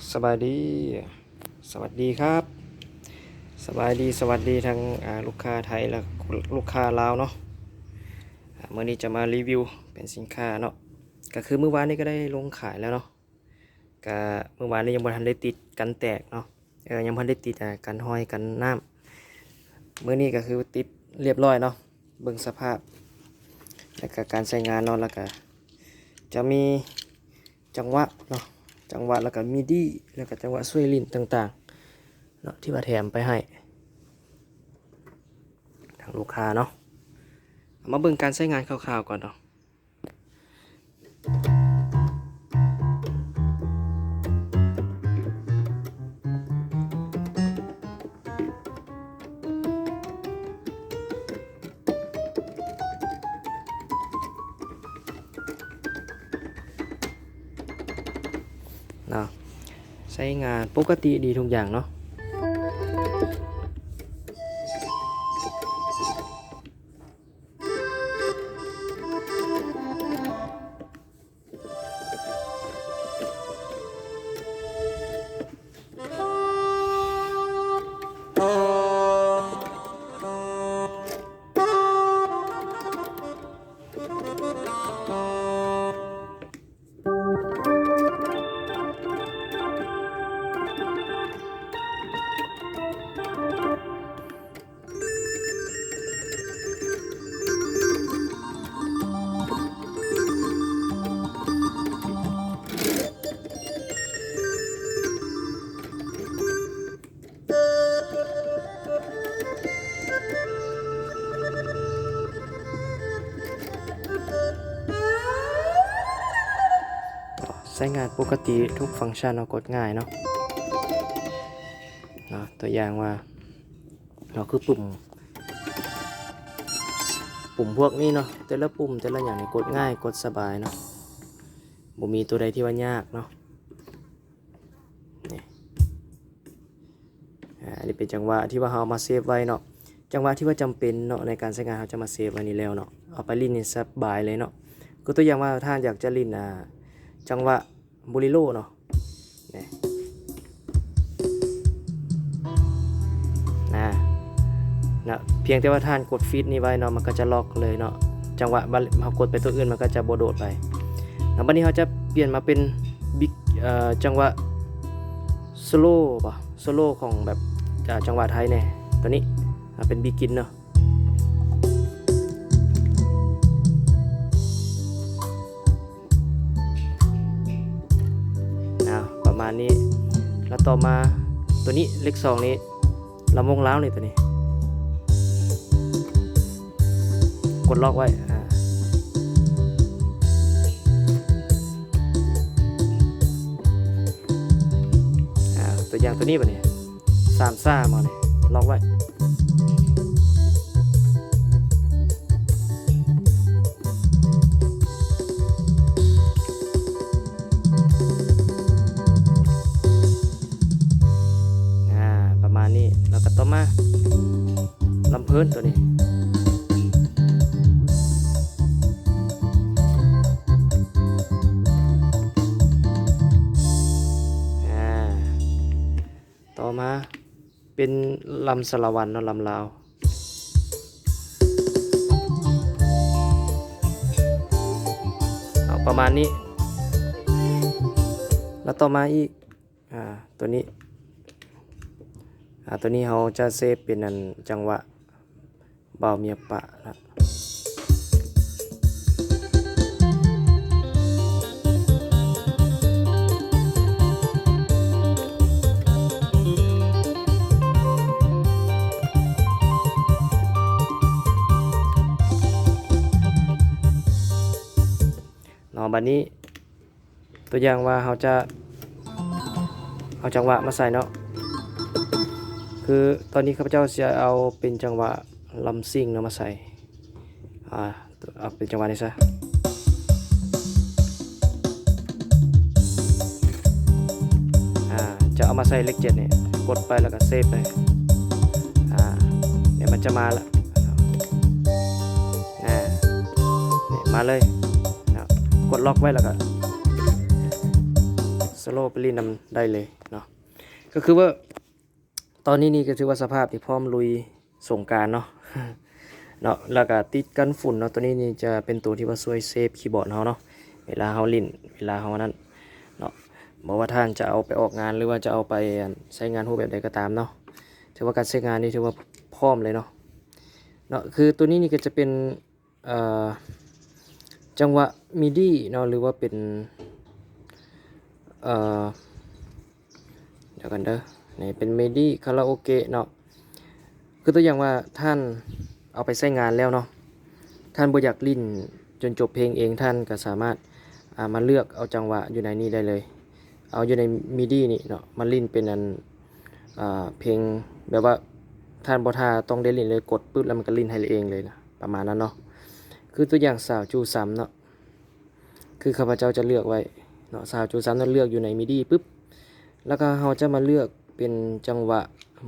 ສະບາຍດີ ສະຫວັດດີຄັບ ສະບາຍດີ ສະຫວັດດີທັງ ອ່າ ລູກຄ້າໄທ ແລະ ລູກຄ້າລາວເນາະ. ອ່າ ມື້ນີ້ຈະມາຣີວິວເປັນສິນຄ້າເນາະ, ກະຄືມື້ວານນີ້ກະໄດ້ລົງຂາຍແລ້ວເນາະ. ກະມື້ວານນີ້ຍັງບໍ່ທັນໄດ້ຕິດກັນແຕກເນາະ, ເອີ ຍັງບໍ່ທັນໄດ້ຕິດ ອ່າ ກັນຮອຍກັນນ້ຳ. ມື້ນີ້ກະຄືຕິດລຽບລ້ອຍເນາະ, ເບິ່ງສະພາບ ແລະກະການໃຊ້ງານເນາະ, ແລະກະຈະມີ ຈັງຫວະເນາະ, ຈັງຫວະ ແລ້ວກະມິດີ ແລ້ວກະຈັງຫວະຊ່ວຍຫຼິ້ນຕ່າງໆເນາະ ທີ່ວ່າແຖມໄປໃຫ້ທາງລູກຄ້າເນາະ. ເອົາມາເບິ່ງການໃຊ້ງານຄ່າວໆກ່ອນເນາະ. ເນາະ ໃຊ້ງານປົກກະຕິດີທຸກຢ່າງເນາະ. ໃຊ້ງານປົກກະຕິທຸກຟັງຊັນເນາະ, ກົດງ່າຍເນາະ. ເນາະ ຕົວຢ່າງວ່າ ເນາະ ຄືປຸ່ມ ປຸ່ມພວກນີ້ເນາະ, ແຕ່ລະປຸ່ມແຕ່ລະຫຍັງນີ້ກົດງ່າຍ ກົດສະບາຍເນາະ, ບໍ່ມີຕົວໃດທີ່ວ່າຍາກເນາະ. ນີ້ ອາ ອັນນີ້ເປັນຈັງຫວະທີ່ວ່າເຮົາເອົາມາເຊບໄວ້ເນາະ, ຈັງຫວະທີ່ວ່າຈຳເປັນເນາະ ໃນການໃຊ້ງານ ເຮົາຈະມາເຊບໄວ້ນີ້ແລ້ວເນາະ, ເອົາໄປຫຼິ້ນນີ້ສະບາຍເລີຍເນາະ. ຄືຕົວຢ່າງວ່າ ຖ້າຢາກຈະຫຼິ້ນ ອາ ຈັງຫວະ ໂບເລໂຣເນາະ ນີ້ ນະ ນະ ພຽງແຕ່ວ່າທ່ານກົດຟີດນີ້ໄວ້ເນາະ ມັນກໍຈະລັອກເລີຍເນາະ, ຈັງຫວະບາດເຮົາກົດໄປຕົວອື່ນ ມັນກໍຈະບໍ່ໂດດໄປເນາະ. ບາດນີ້ເຮົາຈະປ່ຽນມາເປັນບິກ ເອີ ຈັງຫວະໂຊໂລບໍ ໂຊໂລຂອງແບບ ອາ ຈັງຫວະໄທແດ່ ຕົວນີ້ ເອົາເປັນບິກກິນເນາະ. ນະ ປະມານນີ້ ແລ້ວຕໍ່ມາຕົວນີ້ ເລກສອງນີ້ ລຳວົງລາວນີ້ ຕົວນີ້ ກົດລັອກໄວ້ ອາ ອາ ຕົວຢ່າງຕົວນີ້ບາດນີ້ ສາມສາມ ເອົານີ້ລັອກໄວ້. ອາ ປະມານນີ້ ແລ້ວກໍຕໍ່ມາ ລຳເພີນຕົວນີ້ ອາ ຕໍ່ມາເປັນລຳສາລະວັນເນາະ ລຳລາວ ເອົາປະມານນີ້ ແລ້ວຕໍ່ມາອີກ ອາ ຕົວນີ້ ອາ ຕົວນີ້ເຮົາຈະເຊບເປັນອັນ ຈັງຫວະບ່າວເມຍປະນະ. ເນາະ ບາດນີ້ ຕົວຢ່າງວ່າເຮົາຈະເອົາຈັງຫວະມາໃສ່ເນາະ ຄືຕອນນີ້ຂ້າພະເຈົ້າຊິເອົາເປັນຈັງຫວະລຳຊິງເນາະມາໃສ່ ອາ ເອົາເປັນຈັງຫວະນີ້ຊະ ອາ ຈະເອົາມາໃສ່ເລກເຈັດນີ້ ກົດໄປແລ້ວກໍເຊບໄປ ອາ ດຽວມັນຈະມາລະ ອາ ນີ້ມາເລີຍເນາະ ກົດລັອກໄວ້ແລ້ວກໍເຊ ະໂລໄປຫຼິ້ນນຳໄດ້ເລີຍເນາະ. ກໍຄືວ່າຕອນນີ້ນີ້ກໍຖືວ່າສະພາບທີ່ພ້ອມລຸຍສົງການເນາະ ເນາະ ແລ້ວກໍຕິດກັນຝຸ່ນເນາະ. ຕົວນີ້ນີ້ຈະເປັນຕົວທີ່ວ່າຊ່ວຍເຊຟຄີບອດເຮົາເນາະ ເວລາເຮົາຫຼິ້ນ ເວລາເຮົາອັນນັ້ນເນາະ. ບໍ່ວ່າທ່ານຈະເອົາໄປອອກງານ ຫຼືວ່າຈະເອົາໄປ ອັນ ໃຊ້ງານຮູບແບບໃດກໍຕາມເນາະ ຖືວ່າການໃຊ້ງານນີ້ຖືວ່າພ້ອມເລີຍເນາະ ເນາະ. ຄືຕົວນີ້ນີ້ກໍຈະເປັນ ເອີ ຈັງຫວະມິດີເນາະ ຫຼືວ່າເປັນ ເອີ ດຽວກັນເດີ ນີ້ເປັນມິດີຄາຣາໂອເກະເນາະ. ຄືຕົວຢ່າງວ່າທ່ານເອົາໄປໃຊ້ງານແລ້ວເນາະ ທ່ານບໍ່ຢາກຫຼິ້ນຈົນຈົບເພງເອງ ທ່ານກໍສາມາດ ອ່າ ມາເລືອກເອົາຈັງຫວະຢູ່ໃນນີ້ໄດ້ເລີຍ ເອົາຢູ່ໃນມິດີນີ້ເນາະ ມາຫຼິ້ນເປັນອັນ ອ່າ ເພງ ແບບວ່າທ່ານບໍ່ຖ້າຕ້ອງໄດ້ຫຼິ້ນເລີຍ ກົດປຶບແລ້ວມັນກໍຫຼິ້ນໃຫ້ເອງເລີຍນະ ປະມານນັ້ນເນາະ. ຄືຕົວຢ່າງຊາວຈູຊຳເນາະ ຄືຂ້າພະເຈົ້າຈະເລືອກໄວ້ເນາະ ຊາວຈູຊຳນັ້ນເລືອກຢູ່ໃນມິດີປຶບ ແລ້ວກໍເຮົາຈະມາເລືອກເປັນຈັງຫວະ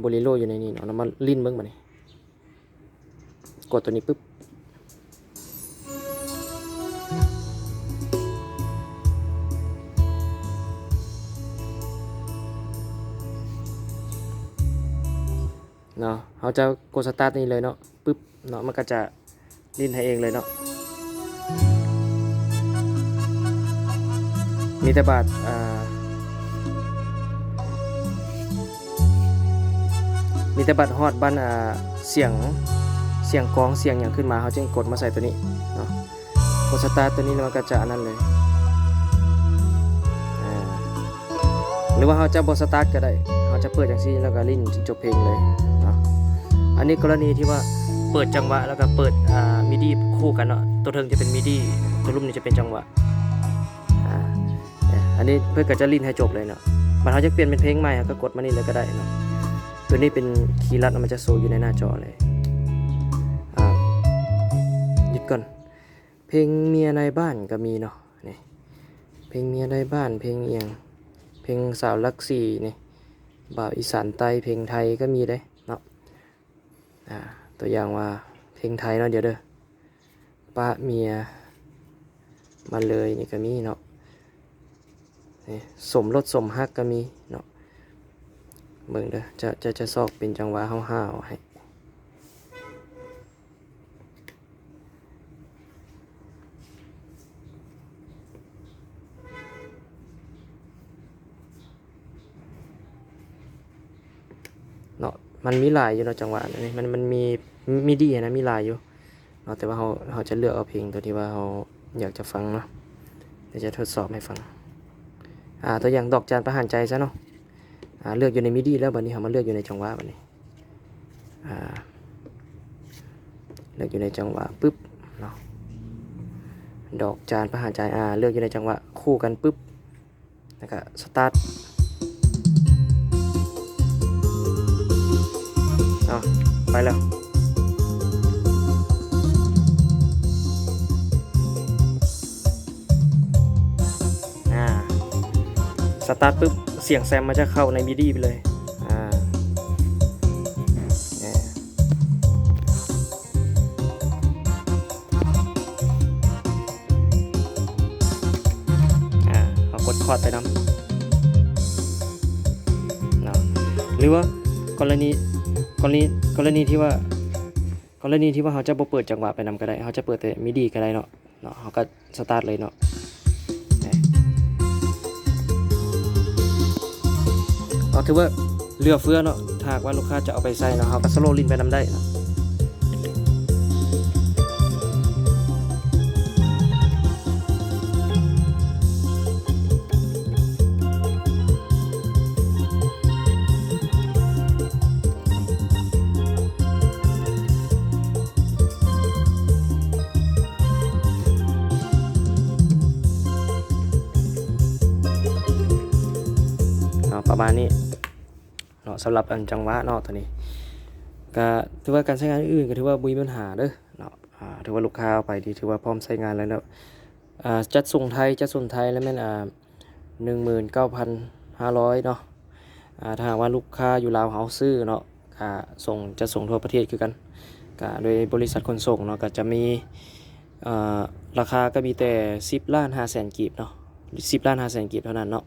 ໂບເລໂຣຢູ່ໃນນີ້ເນາະ ແລ້ວມາຫຼິ້ນເບິ່ງບາດນີ້. ກົດຕົວນີ້ປຶບ ເນາະ ເຮົາຈະກົດສະຕາດນີ້ເລີຍເນາະ ປຶບເນາະ ມັນກໍຈະຫຼິ້ນໃຫ້ເອງເລີຍເນາະ. ມີແຕ່ບາດ ອ່າ ມີແຕ່ບັດຮອດບັນ ອ່າ ສຽງ ສຽງກອງ ສຽງຫຍັງຂຶ້ນມາ ເຮົາຈຶ່ງກົດມາໃສ່ຕົວນີ້ເນາະ. ກົດສະຕາດຕົວນີ້ແລ້ວມັນກໍຈະອັນນັ້ນເລີຍ ອ່າ ຫຼືວ່າເຮົາຈະບໍ່ສະຕາດກໍໄດ້ ເຮົາຈະເປີດຈັ່ງຊີ້ ແລ້ວກໍຫຼິ້ນຈົນຈົບເພງເລີຍເນາະ. ອັນນີ້ກໍລະນີທີ່ວ່າເປີດຈັງຫວະ ແລ້ວກໍເປີດ ອ່າ ມິດີຄູ່ກັນເນາະ ຕົວເທິງຈະເປັນມິດີ ຕົວລຸ່ມນີ້ຈະເປັນຈັງຫວະ. ອ່າ ອັນນີ້ເພິ່ນກໍຈະຫຼິ້ນໃຫ້ຈົບເລີຍເນາະ. ບັດເຮົາຢາກປ່ຽນເປັນເພງໃໝ່ ເຮົາກໍກົດມານີ້ເລີຍກໍໄດ້ເນາະ. ຕົວນີ້ເປັນຄີລັດ ມັນຈະໂຊຢູ່ໃນໜ້າຈໍເລີຍ. ອ່າ ຢຸດກ່ອນ. ເພງເມຍນາຍບ້ານກໍມີເນາະ ນີ້ ເພງເມຍນາຍບ້ານ ເພງອີ່ຫຍັງ ເພງສາວຫຼັກສີ່ນີ້ ບ່າວອີສານໃຕ້ ເພງໄທກໍມີເດ້ເນາະ. ອ່າ ຕົວຢ່າງວ່າເພງໄທເນາະ ດຽວເດີ ປະເມຍມາເລີຍນີ້ກໍມີເນາະ. ນີ້ ສົມລົດສົມຮັກກໍມີເນາະ. ເບິ່ງເດີ ຈະ ຈະ ຈະຊອກເປັນຈັງຫວະຫ້າວໆໃຫ້. ເນາະ ມັນມີຫຼາຍຢູ່ເນາະ ຈັງຫວະນີ້ ມັນ ມັນມີ ມີດີນະ ມີຫຼາຍຢູ່ເນາະ. ແຕ່ວ່າເຮົາ ເຮົາຈະເລືອກເອົາເພງຕົວທີ່ວ່າເຮົາຢາກຈະຟັງເນາະ. ດຽວຈະທົດສອບໃຫ້ຟັງ. ອ່າ ຕົວຢ່າງດອກຈານປະຫານໃຈຊະເນາະ. ອ່າ ເລືອກຢູ່ໃນມິດີແລ້ວ ບັດນີ້ເຮົາມາເລືອກຢູ່ໃນຈັງຫວະບັດນີ້. ອ່າ ເລືອກຢູ່ໃນຈັງຫວະປຶບເນາະ ດອກຈານປະຫານໃຈ ອ່າ ເລືອກຢູ່ໃນຈັງຫວະຄູ່ກັນປຶບ ແລ້ວກະສະຕາດ. ເອົາ ໄປແລ້ວ. ອ່າ ສະຕາດປຶບ ສຽງແຊມມັນຈະເຂົ້າໃນມິດີໄປເລີຍ. ອ່າ ອ່າ ເຮົາກົດຄອດໄປນຳເນາະ. ຫຼືວ່າກໍລະນີ ກໍລະນີ ກໍລະນີທີ່ວ່າ ກໍລະນີທີ່ວ່າເຮົາຈະບໍ່ເປີດຈັງຫວະໄປນຳກໍໄດ້ ເຮົາຈະເປີດແຕ່ມິດີກໍໄດ້ເນາະ ເນາະ ເຮົາກໍສະຕາດເລີຍເນາະ. ເນາະ ຖືວ່າເຫຼືອເຟືອເນາະ ຖ້າຫາກວ່າລູກຄ້າຈະເອົາໄປໃຊ້ເນາະ ເຮົາກໍສະໂລຫຼິ້ນໄປນຳໄດ້ເນາະ. ເນາະ ປະມານນີ້ເນາະ ສຳລັບອັນຈັງຫວະເນາະ ຕົວນີ້ ກະຖືວ່າການໃຊ້ງານອື່ນໆ ກະຖືວ່າບໍ່ມີບັນຫາເດີເນາະ. ອ່າ ຖືວ່າລູກຄ້າເອົາໄປນີ້ ຖືວ່າພ້ອມໃຊ້ງານແລ້ວເນາະ. ອ່າ ຈັດສົ່ງໄທ ຈັດສົ່ງໄທແລ້ວແມ່ນ ອ່າ ໜຶ່ງໝື່ນເກົ້າພັນຫ້າຮ້ອຍເນາະ. ອ່າ ຖ້າຫາກວ່າລູກຄ້າຢູ່ລາວເຮົາຊື້ເນາະ ກະສົ່ງ ຈັດສົ່ງທົ່ວປະເທດຄືກັນ ກະໂດຍບໍລິສັດຂົນສົ່ງເນາະ. ກະຈະມີ ເອີ ລາຄາກະມີແຕ່ສິບລ້ານຫ້າແສນກີບເນາະ ສິບລ້ານຫ້າແສນກີບເທົ່ານັ້ນເນາະ.